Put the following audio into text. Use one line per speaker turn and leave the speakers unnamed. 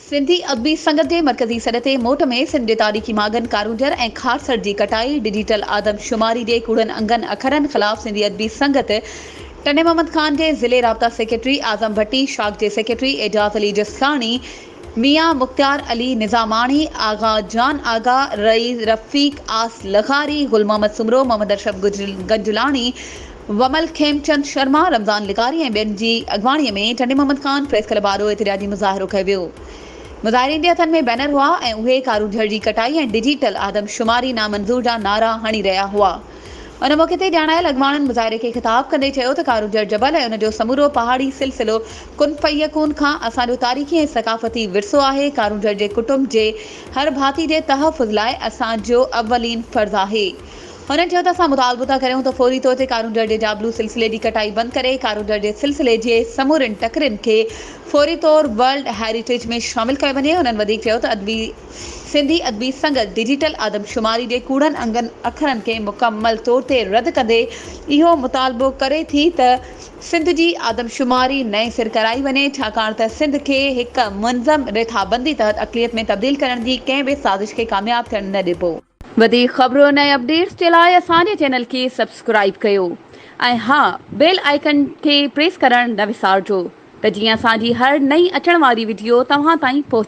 سنڌي ادبي سنگت جي مرڪزي سڏ تي موٽ ۾ سنڌ جي تاريخي ماڳن ڪارونجهر ۽ کارسر جي ڪٽائي، ڊجيٽل آدمشماري جي ڪوڙن انگن اکرن خلاف سنڌي ادبي سنگت ٽنڊي محمد خان جي ضلعي رابطا سيڪريٽري اعظم ڀٽي، شاخ جي سيڪريٽري اعجاز علي جسڪاڻي، ميان مختيار علي نظاماڻي، آغا جان آغا، رئيس رفيق آس لغاري، گل محمد سومرو، محمد اشرف گنجلاڻي، ومل کيمچند شرما، رمضان لغاري ۽ ٻين جي اڳواڻي ۾ ٽنڊي محمد خان پريس ڪلب آڏو احتجاجي مظاهرو ڪيو ويو. مظاهرين جي هٿن ۾ بينر هئا ۽ اهي ڪارونجهر جي ڪٽائي ۽ ڊجيٽل آدمشماري نامنظور جا نعرا هڻي رهيا هئا. ان موقعي تي ڄاڻايل اڳواڻن مظاهري کي خطاب ڪندي چيو ته ڪارونجهر جبل ۽ ان جو سمورو پهاڙي سلسلو ڪن فيڪون کان اسان جو تاريخي ۽ ثقافتي ورثو آهي، ڪارونجهر جي ڪٽنب جي هر ڀاتي جي تحفظ لاء اسان جو اولين فرض آهي. هنن چيو ته اسان مطالبو ٿا ڪريون ته فوري طور تي ڪارونجهر جي جابلو سلسلي جي ڪٽائي بند ڪري ڪارونجهر جي سلسلي جي سمورين ٽڪرين کي فوري طور ورلڊ هيريٽيج ۾ شامل ڪيو وڃي. هنن وڌيڪ چيو ته ادبي سنڌي ادبي سنگت ڊجيٽل آدمشماري جي ڪوڙن انگن اکرن کي مڪمل طور تي رد ڪندي اهو مطالبو ڪري ٿي ته سنڌ جي آدمشماري نئين سر ڪرائي وڃي ڇاڪاڻ ته سنڌ کي هڪ منظم رٿابندي تحت اقليت ۾ تبديل ڪرڻ جي ڪنهن به سازش کي ڪامياب ٿيڻ نه ڏبو. وڌيڪ خبرن ۽ اپڊيٽس جي لاء اسان جي چينل کي سبسڪرائيب ڪيو ۽ ها بيل آئيڪن کي پريس ڪرڻ نه وسارجو ته جيئن اسان جي هر نئين اچڻ واري وڊيو توهان تائين پهچي.